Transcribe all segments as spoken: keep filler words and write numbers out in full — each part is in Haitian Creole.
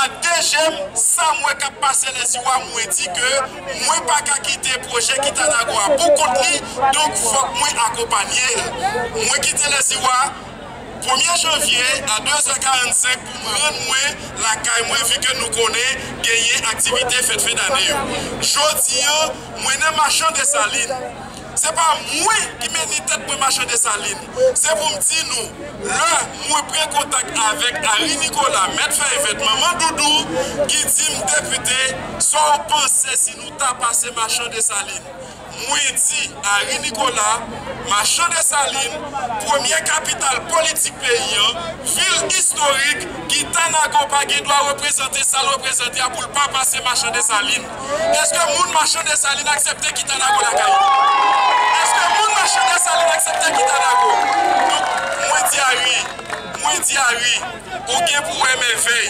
De je m, sa m wè k ap pase Lèziwa, mwen di ke mwen pa ka kite pwojè Kitanago a pou kont li, donk fòk mwen akonpanye l. Mwen kite Lèziwa premye janvye a de zè karannsenk pou m rann mwen lakay mwen, vi ke nou konnen genyen aktivite fèt fen dane yo. Jodi an, mwen nan Machan Desalin. Se pa mwen ki mennen tèt mwen Machan Desalin. Se pou m di nou, lè mwen pran kontak avèk Harry Nicolas, Mèt Fèy Vèt, Manman Doudou, ki di m, depite, sa w panse si nou ta pase Machan Desalin? Mwen di Harry Nicolas, Machan Desalin, premye kapital politik peyi an, vil istorik, Kitanago pa gen dwa reprezante sa l reprezante a pou l pa pase Machan Desalin. Èske moun Machan Desalin aksepte Kitanago lakay yo? Èske moun Machan Desalin aksepte Kitanago? Donk, mwen di Harry, mwen di Harry, ou gen pou wè mèvèy.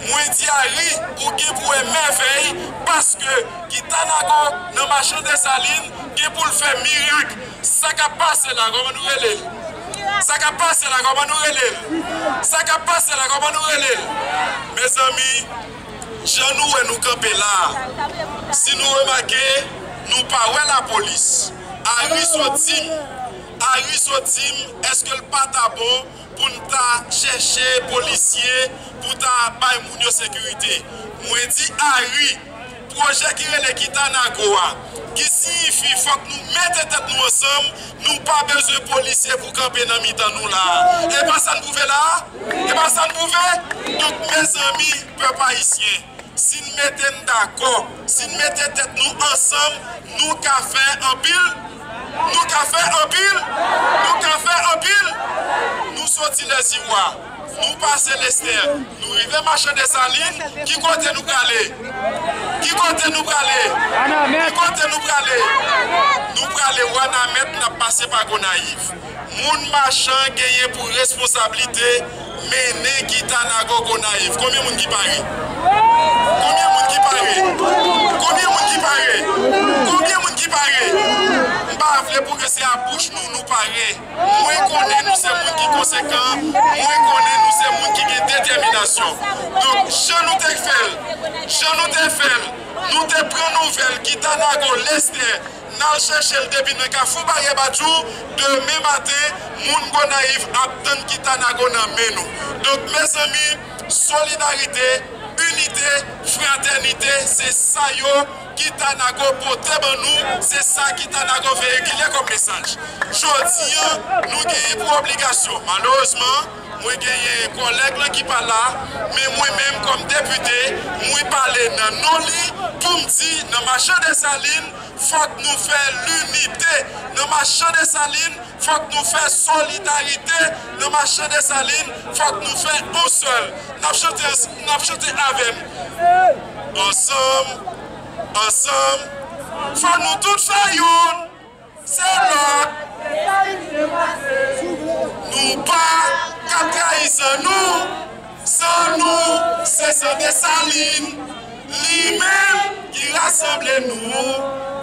Mwen di Harry, ou gen pou wè mèvèy, paske Kitanago nan Machan Desalin gen pou l fè mirak. Sa k ap pase la, kòman nou rele l? Sa k ap pase la, kòman nou rele l? Sa k ap pase la, kòman nou rele l? Mezanmi, jan nou wè nou kanpe la a, si nou remake, nou pa wè lapolis. Harry sot di m, Harry sot di m, èske l pa ta bon pou n ta chèche polisye pou ta bay moun yo sekirite? Mwen di Harry, pwojè ki rele Kitanago a, ki siyifi fòk nou mete tèt nou ansanm, nou pa bezwen polisye pou kanpe nan mitan nou la a. E pa sa n pwouve la a? E pa sa n pwouve? Donk, mezanmi, pèp ayisyen, si n mete n dakò, si n mete tèt nou ansanm, nou ka fè anpil, nou ka fè anpil, nou ka fè anpil. Nou soti Lèziwa, nou pase Lestè, nou rive Machan Desalin, ki kote nou prale? Ki kote nou prale? Ki kote nou prale? Nou prale Wanament, n ap pase pa Gonayiv. Moun Machan genyen pou responsablite mennen Kitanago Gonayiv. Konbyen moun ki pare? Konbyen moun ki pare? Konbyen moun ki pare? Konbyen moun ki pare? M pa vle pou ke se a bouch nou, nou pare. Mwen konnen nou se moun ki konsekan, mwen konnen nou se moun ki gen detèminasyon. Donk, jan nou te fè l, jan nou te fè l, nou te pran nouvèl Kitanago Lestè, n al chèche l depi nan Kafou Baryè Badjou, demen maten, moun Gonayiv ap tann Kitanago nan men nou. Donk, mezanmi, solidarite, inite, fratènite, se sa yo Kitanago pote ban nou, se sa Kitanago veyikile kòm mesaj. Jodi an, nou genyen pou obligasyon, malerezman, mwen genyen kòlèg lan ki pa la, men mwen menm kòm depite, mwen pale nan non li pou m di nan Machan Desalin, fòk nou fè linite. Nan Machan Desalin, fòk nou fè solidarite. Nan Machan Desalin, fòk nou fè yon sèl. N ap chante, n ap chante avè m. Ansanm, ansanm, fò nou tout fè youn. Se lòd. Nou pa ka trayi san nou. San nou, se san Desalin. Li menm ki rasanble nou.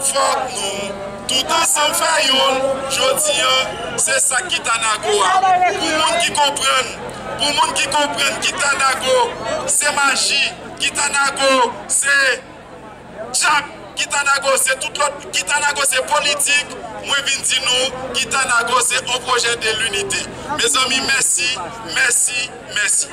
Fòk nou tout ansanm fè youn. Jodi an, se sa Kitanago a. Pou moun ki konprann, pou moun ki konprann Kitanago, se maji. Kitanago, se djab. Kitanago, se tout lòt. Kitanago, se politik. Mwen vin di nou, Kitanago, se yon pwojè de linite. Mezanmi, mèsi, mèsi, mèsi.